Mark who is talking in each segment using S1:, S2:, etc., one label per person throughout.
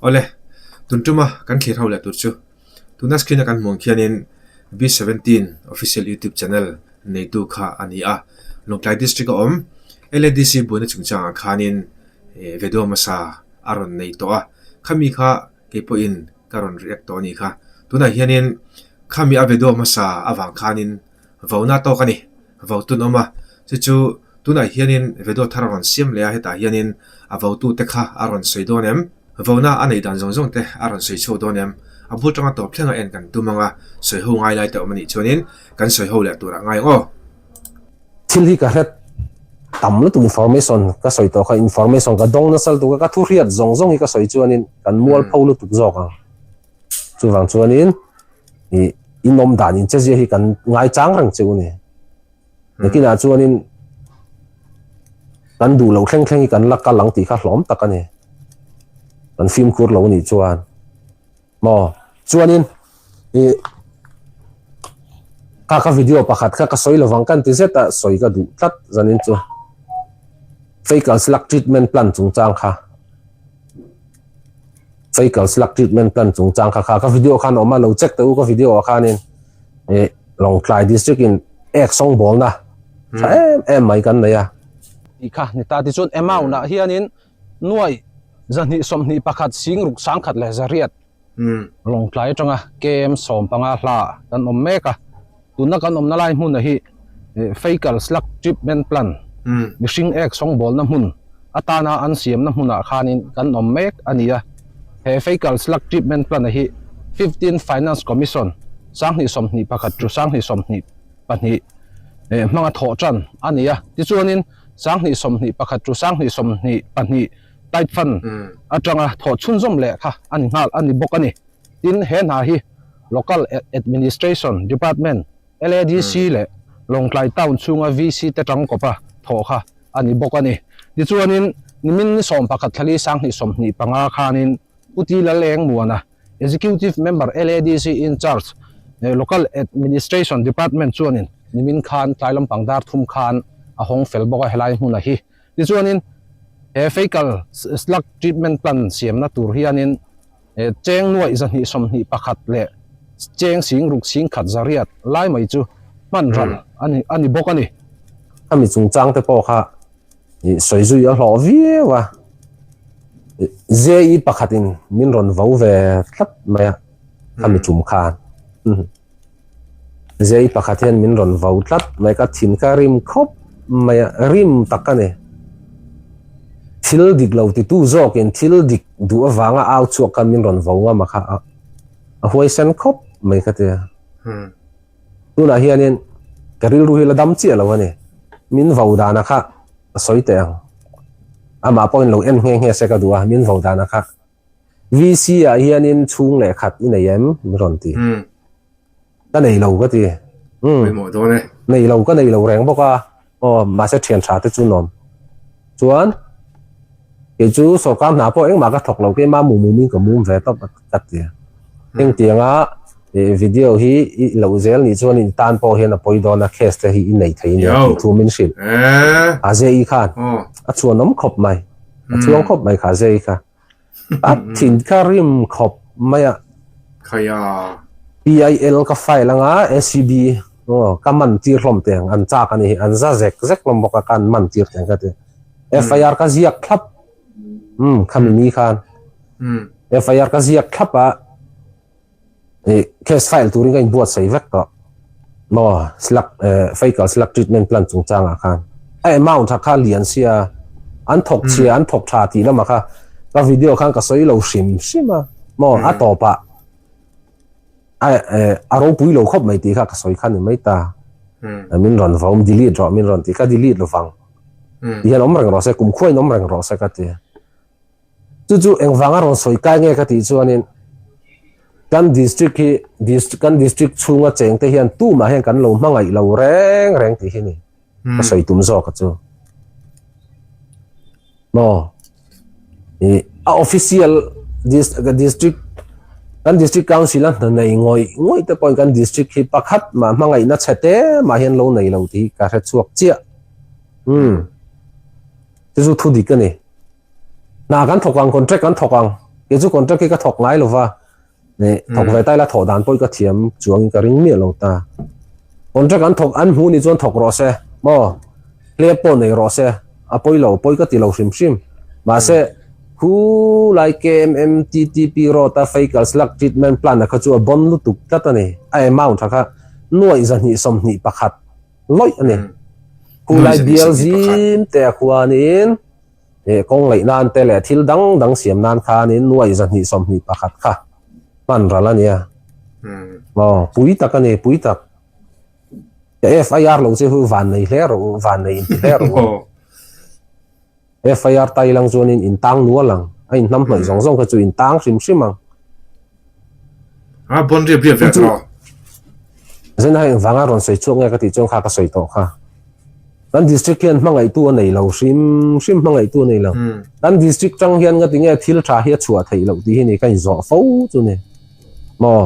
S1: Awle, tun tuma kan thlir ho leh tur chu tuna screen a kan hmuh ang khianin B 17 official youtube channel neitu kha a ni a, Lawngtlai district a awm LADC buaina chungchangah khanin video hmasa a rawn nei tawh a, khami kha kei pawhin ka rawn react tawh a nih kha. Tunah hianin khami a video hmasa avang khanin Vona tawk a ni. Vo tun awm a, chu chu tunah hianin video thar a rawn siam leh a, hetah hianin a votute kha a rawn sawi dawn em? Vona a neih dan zawng zawng te a rawn sawi chhuak dawn em? A bul tanga tawp thlenga en kan tum ang a, sawi ho ngai lai te awm a nih chuanin kan sawi ho leh turah ngai ang aw.
S2: Thil hi ka hret tam lutuk information ka sawi tawh kha information ka dawng nasa lutuk a, ka thu hriat zawng zawng hi ka sawi chuanin kan mualpho lutuk zawk ang. Chuvang chuanin ih in awm dan in che zia hi kan ngaichang reng cheu a ni. Nakinah chuanin kan duh loh thleng thleng hi kan la kal ang tih kha hlawm tak a ni. Kan fimkhur lo a nih chuan maw chuanin ih kha ka video pakhat kha ka sawi lovang kan ti zet a sawi ka duh tlat zanin chu Fecal slug treatment plant chungchang kha. Fecal slug treatment plan chungchang kha kha ka video khan awm a lo check teh u ka video ah khanin eh Lawngtlai district in ek sawng bawlna tha em em mai kan nei a.
S3: Tih kha ni ta tichuan amount ah hianin nuai 221 608 Lawngtlai atanga KM 15 hla kan awm mek a, tuna kan awmna lai hmun ah hi Fecal Slug Treatment Plant mihring ek sawngbawlna hmun atana an siamna hmunah khanin kan awm mek a ni a. He Fecal Slug Treatment Plant-a hi 15 Finance Commission 2021 to 2022 hmanga thawh tan a ni a. Tichuanin 2021 to 2022 Tight Fund atanga thawh chhunzawm leh kha a ni nghal a ni bawk a ni. Tin, he hna hi Local Administration Department LADC leh Lawngtlai Town chhunga VC te tangkawpa thawh kha a ni bawk a ni. Tichuanin, nimin ni 11 thlali 2025 khanin Pu Ti Laleng Muana, Executive Member LADC in charge, Local Administration Department chuanin nimin khan tlai lampang dar thum khan a hawng fel bawk a helai hmuna hi. Tichuanin, he Fecal Slug Treatment Plant siamna tur hianin Cheng nuaih 221 leh cheng sing ruk sing khat zariat lai mai chu hman ral a ni bawk a ni.
S2: Khami chungchang te pawh kha sawi zui a hlawh viau a, JE pakhatin min rawn vo ve tlat mai a khami tum khan. JE pakhat hian min rawn vo tlat mai ka thin kha rim khawp mai a, rim tak a ni. Thil dik lo titu zawkin thil dik duh avanga au chhuak khan min rawn vo ngam a kha a huaisen khawp mai ka ti a. Tunah hianin ka rilru hi la dam chiah lo a ni. Min vo dana kha a sawi teh ang. Amah pawhin lo en nghe nghe se ka duh a, min vo dana kha. VC ah hianin chhung leh khat i nei em? Min rawn ti. Ka nei lo ka ti.
S1: Pawimawh dawn e.
S2: Nei lo ka nei lo reng bawk a. Aw mahse thian tha te chu nuam. Chuan kei chu sorkar hna pawh engmah ka thawk lo keimah mum mum in ka mum ve tawp ka ti. Engtianga video hi i loh zel nih chuan in tan pawh hian a pawi dawn a case te hi i nei thei nia tih thu min hrilh. A zei khan a chhuanawm khawp mai. A chhuang khawp mai kha zei kha. A thin kha rim khawp mai a.
S1: Khaia.
S2: PIL ka file anga ACB aw ka man tir hlawm teh ang an chak a ni hi an za zek zek hlawm bawk a ka an man tir teh ang ka ti. FIR ka ziak thlap umm khami ni khan FIR ka ziak thlap a ih case file turin ka inbuatsaih vek tawh maw slug eh fecal slug treatment plant chungchangah khan a amount kha kha lian sia an thawk chhia an thawk tha tih lamah kha ka video khan ka sawi lo hrim hrim a maw a tawpah a eh a ropui lo khawp mai tih kha ka sawi kha ni mai ta min rawn vawm delete rawh min rawn tih ka delete lovang ti hian awm reng rawh se kumkhuain awm reng rawh se ka ti. Chu chu engvanga rawn sawi kai nge ka tih chuanin kan district hi kan district chhunga chengte hian tumah hian kan lo hmangaih lo reng reng tih hi ni ka sawi tum zawk a chu. Maw i a official district kan district council a hna nei ngawih ngawih te pawhin kan district hi pakhat mah hmangaihna chhe te mah hian lo nei lo tih hi ka hre chhuak chiah. Umm chu chu thu dik a ni. Hna kan thawk ang, contract kan thawk ang. Kei chu contract hi ka thawk ngai lo va, thawk ve ta ila thawh dan pawh hi ka thiam chuangin ka ring miah lo ta. Contract an thawk an hmuh ni chuan thawk rawh se maw, hlep pawh nei rawh se a pawi lo, pawi ka ti lo hrim hrim. Mahse khulai KMMTTP road a Fecal Slug Treatment Plant a kha chu a bon lutuk tlat a ni, a amount tha kha nuaih 221 lawih a ni. Khulai bial zim te a khuanin kawng laih nan te leh thil dang dang siam nan khanin nuaih 221 kha hman ral a nia. Aw, pui tak a ni, pui tak. Ka FIR lo che hu van nei hle rawh u, van nei inti hle rawh u. FIR tai lang chuanin in tang nual ang, a in hnam hnawih zawng zawng kha chu in tang hrim hrim ang.
S1: A bon riap riap ve tawh.
S2: Zena hei engvanga rawn sawi chhuak nge ka tih chuan kha ka sawi tawh kha. Kan district hian hmangaihtu a nei lo hrim hrim hmangaihtu a nei lo. Kan district tang hian nga tinge thil tha hi a chhuah theih loh tih hi ni ka inzawh fo chu ni. Maw?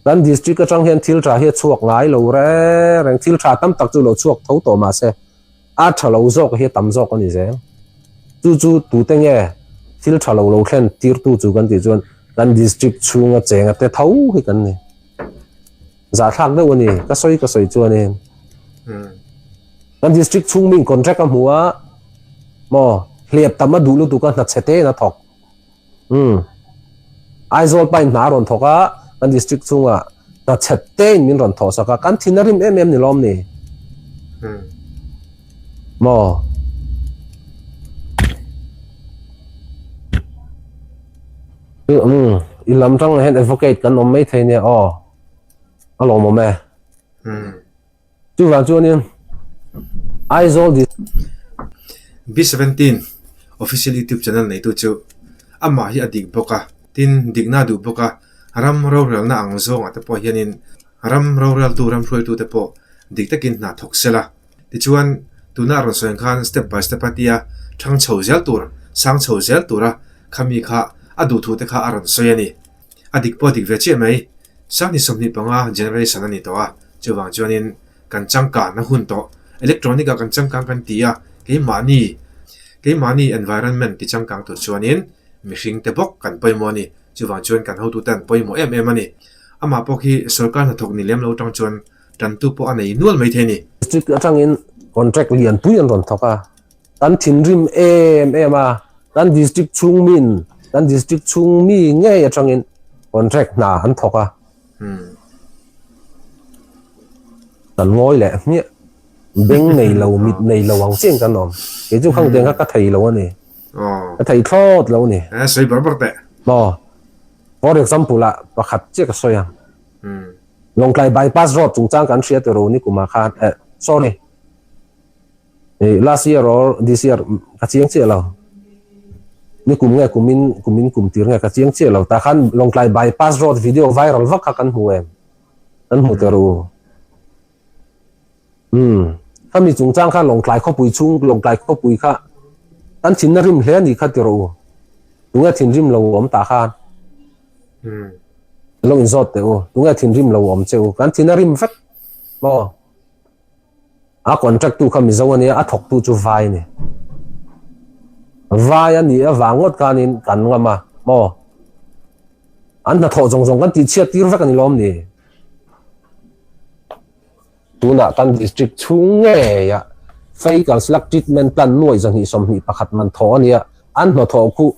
S2: Kan district atang hian thil tha hi a chhuak ngai lo reng reng, thil tha tam tak chu lo chhuak tho tawh mahse a tha lo zawk hi a tam zawk a ni zel. Chu chu tute nge thil tha lo lo thlen tirtu chu kan tih chuan kan district chhunga chenga te tho hi kan ni. Zahthlak deuh a ni, ka sawi ka sawi chuanin. Kan district chhung min contract a hmu a, maw hliap tam a duh lutuk a hna chhe tein a thawk. Umm. Aizawl pain hna a rawn thawk a, kan district chhungah hna chhet tein min rawn thawh sak a, kan thin a rim em em ni lawm ni? Maw? Umm, i lam tang hian advocate kan awm mai thei nia aw. A lawmawm e. Chuvang chuanin Aizawl District.
S1: B17 Official YouTube channel neitu chu amah hi a dik bawk a, tin dikna a duh bawk a, ram rorelna ang zawngah te pawh hianin ram roreltu ram hruaitute pawh dik takin hna thawk sela. Tichuan tuna a rawn sawi ang khan step by step a tia thang chho zel tur, sang chho zel tura khami kha a duhthu te kha a rawn sawi a ni. A dik pawh a dik ve chiah mai. Sangni 25 generation a ni tawh a, chuvang chuanin kan changkan a hun tawh. Electronic ah kan changkang kan ti a, keimahni keimahni environment ti changkang tur chuanin mihring te bawk kan pawimawh a ni. Chuvang chuan kan hotute an pawimawh em em a ni. Amah pawh khi sorkar hnathawk ni lem lo atang chuan tantu pawh a nei nual maithei a ni.
S2: District atangin contract lianpui an rawn thawk a, Kan thinrim em em a, kan district chhung min, kan district chhung mi ngei atangin contract hna an thawk a. Kan ngawi leh hmiah, beng nei lo, mit nei lo ang chiah in kan awm. Kei chu khang teng kha ka thei lo a ni. Ka thei thlawt lo a ni.
S1: Sawi ber ber teh.
S2: Maw, for example ah pakhat chiah ka sawi ang. Lawngtlai bypass road chungchang kan hria tiraw nikumah khan, eh sorry. Last year or this year ka chiang chiah lo. Ni kum nge kumin kumin kum tir nge ka chiang chiah lo. Tah khan Lawngtlai bypass road video viral vak kha kan hmu em? Kan hmu ter u. Umm. Khami chungchang kha Lawngtlai khawpui chhung Lawngtlai khawpui kha kan thinna rim hle a nih kha ti rawh u. Tunge thinrim lo awm tah khan? Lo inzawt teh u. Tunge thinrim lo awm che u? Kan thin a rim vek maw? A contract tu kha Mizo a nia, a thawk tu chu Vai a ni. Vai a nih avang ngawt khanin kan ngam a, maw? An hnathawh zawng zawng kan tihchhiat tir vek a ni lawm ni? Tunah kan district chhung ngeia Fecal Slug Treatment Plant nuaih 221 man thawh a nia, an hnathawh khu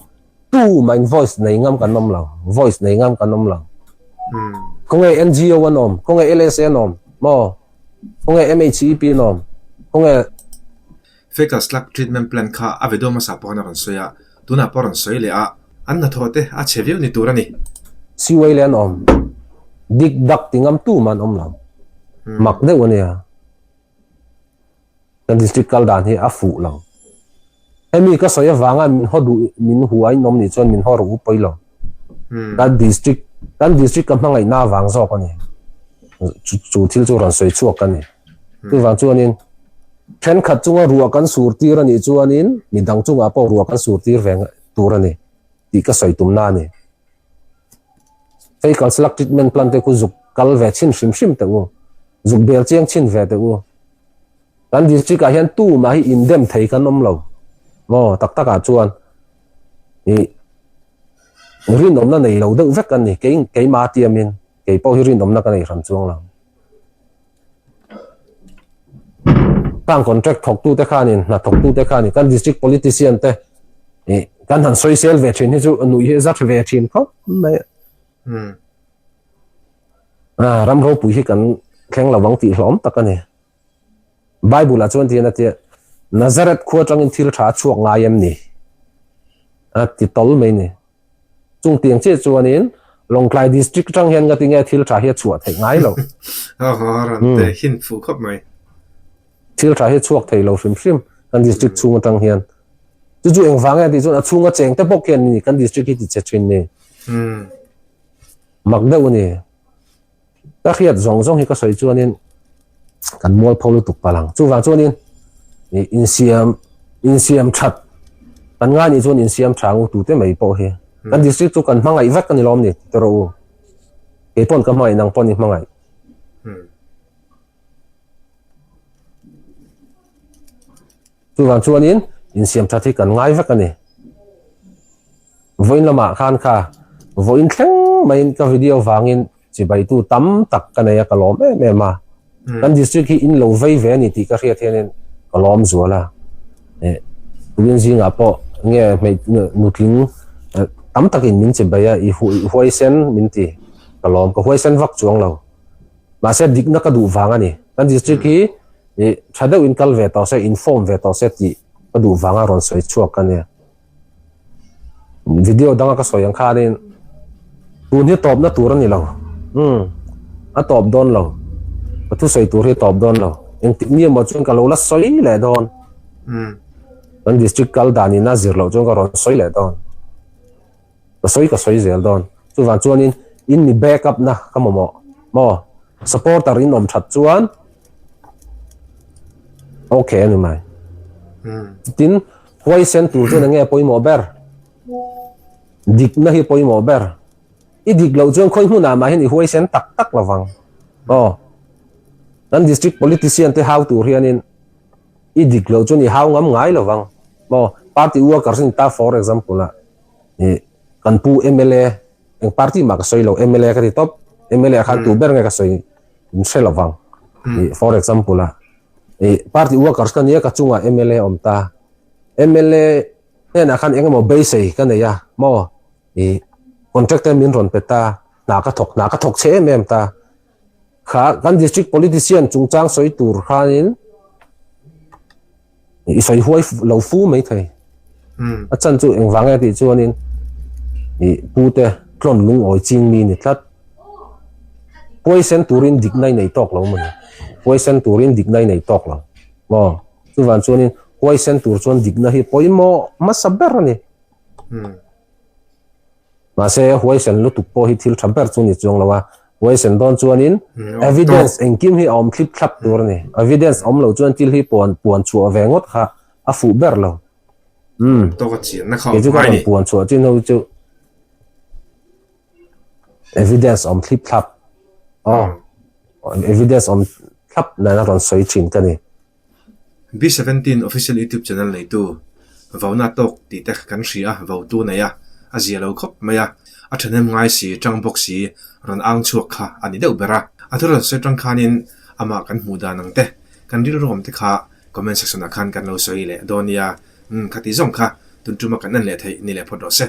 S2: Tu mah in voice nei ngam kan awm lo, voice nei ngam kan awm lo. Khawnge NGO an awm, khawnge LSA an awm, maw? Khawnge MHEP an awm, khawnge.
S1: Fecal slug treatment plant kha a video hmasa pawh khan a rawn sawi a, tunah pawh a rawn sawi leh a, an hnathawh te a chhe viau ni tur a ni.
S2: Siwei leh an awm, dik dak ti ngam tu mah an awm lo, mak deuh a nia. Kan district kal dan hi a fuh lo. Hemi ka sawi avanga min haw duh min hua in awm nih chuan min haw rawh u pawi lo. Kan district kan district ka hmangaihna avang zawk a ni. Chu thil chu rawn sawi chhuak ka ni. Chuvang chuanin thenkhat chunga ruah kan sur tir a nih chuanin midang chungah pawh ruah kan sur tir ve tur a ni tih ka sawi tumna a ni. Fecal slug treatment plant te khu zuk kal ve chhin hrim hrim teh u. Zuk bel chiang chhin ve teh u. Kan district ah hian tumah hi indem thei kan awm lo. Maw tak tak ah chuan i Rinawmna nei lo deuh vek an ni. Kei keimah tiamin kei pawh hi rinawmna ka nei hran chuang lo. Khang contract thawktute khanin hna thawktute khanin kan district politician te ih kan han sawisel ve thin hi chu nuih hi za tha ve thin khawp mai a. Ah ram ropui hi kan thleng lo ang tih hlawm tak a ni. Bible ah chuan tihian a tia Nazareth khua atangin thil tha a chhuak ngai em ni? A ti tawl mai ni. Chung tiang chiah chuanin Lawngtlai District atang hian ngati nge thil tha hi a chhuah theih ngai lo.
S1: Aw te hin fuh khawp mai.
S2: Thil tha hi a chhuak thei lo hrim hrim kan district chhung atang hian. Chu chu engvang nge tih chuan a chhunga cheng te bawk hian ni kan district hi ti che thin ni. Mak deuh a ni. Ka hriat zawng zawng hi ka sawi chuanin kan mualpho lutuk palh ang. Chuvang chuanin insiam insiam that kan ngai nih chuan insiam tha ang u tute mai pawh hi. Kan district chu kan hmangaih vek a ni lawm ni ti rawh u. Kei pawn ka hmangaih nang pawn i hmangaih. Chuvang chuanin insiam that hi kan ngai vek a ni. Vawiin lamah khan kha vawiin thleng maiin ka video vangin chibaitu tam tak ka nei a ka lawm em em a. Kan district hi in lo vei ve a ni tih ka hriat hianin ka lawm zual a. Tuin zingah pawh nge nutling tam takin min chibai a i huaisen min ti ka lawm ka huaisen vak chuang lo. Mahse dikna ka duh vang a ni. Kan district hi tha deuhin kal ve tawh se inform ve tawh se tih ka duh vanga rawn sawi chhuak ka nia. Video danga ka sawi ang khanin tun hi tawpna tur a ni lo. Umm a tawp dawn lo. Ka thusawi tur hi a tawp dawn lo. Engtik ni emaw chuan ka lo la sawi leh dawn. Kan district kal dan in a zir loh chuan ka rawn sawi leh dawn. Ka sawi ka sawi zel dawn. Chuvang chuanin in mi back up na ka mamawh maw? Supporter in awm that chuan okay a ni mai. Tin, huaisen tur chuan enge pawimawh ber? Dikna hi pawimawh ber. I dik loh chuan khawi hmunah mah hian i huaisen tak tak lovang. Aw. Kan district politician te hau tur hianin i dik loh chuan i hau ngam ngai lovang. Maw? Party workers in ta for example ah ih kan pu mla eng party mah ka sawi lo mla ka ti tawp mla khan tu ber nge ka sawi in hre lovang ih for example ah ih party workers ka nia ka chungah mla awm ta mla hnenah khan eng emaw beisei ka nei a maw ih contract te min rawn pe ta hna ka thawk hna ka thawk chhe em em ta kha kan district politician chungchang sawi tur khanin I sawi huai lo fu mai thei. A chan chu engvang nge tih chuanin i pute tlawn lungawi ching mi ni tlat. Huaisen turin dikna i nei tawk lo mawni. Huaisen turin dikna i nei tawk lo. Maw? Chuvan chuanin huaisen tur chuan dikna hi pawimawh hmasa ber a ni. Mahse, huaisen lutuk pawh hi thil tha ber chu ni chuang lo a, huaisen dawn chuanin evidence engkim hi a awm thlip thlap tur a ni. Evidence awm lo chuan thil hi puan puan chhuah ve ngawt kha a fuh ber lo. Umm. Kei chu ka rawn puan chhuah chin ho chu evidence awm thlip thlap. Aw. Evidence awm thlap nena rawn sawi thin ka ni.
S1: B 17 Official YouTube Channel neitu Vauna tawk tih te kan hria a, votu nei a, a zia lo khawp mai a, a thahnem ngai si, tang bawk si, rawn ang chhuak kha a ni deuh ber a. A thu rawn sawi tang khanin amah kan hmuh dan ang te, kan rilruam te kha comment section ah khan kan lo sawi leh dawn nia, umm khati zawng kha tun tuma kan en leh theih ni leh phawt rawh se.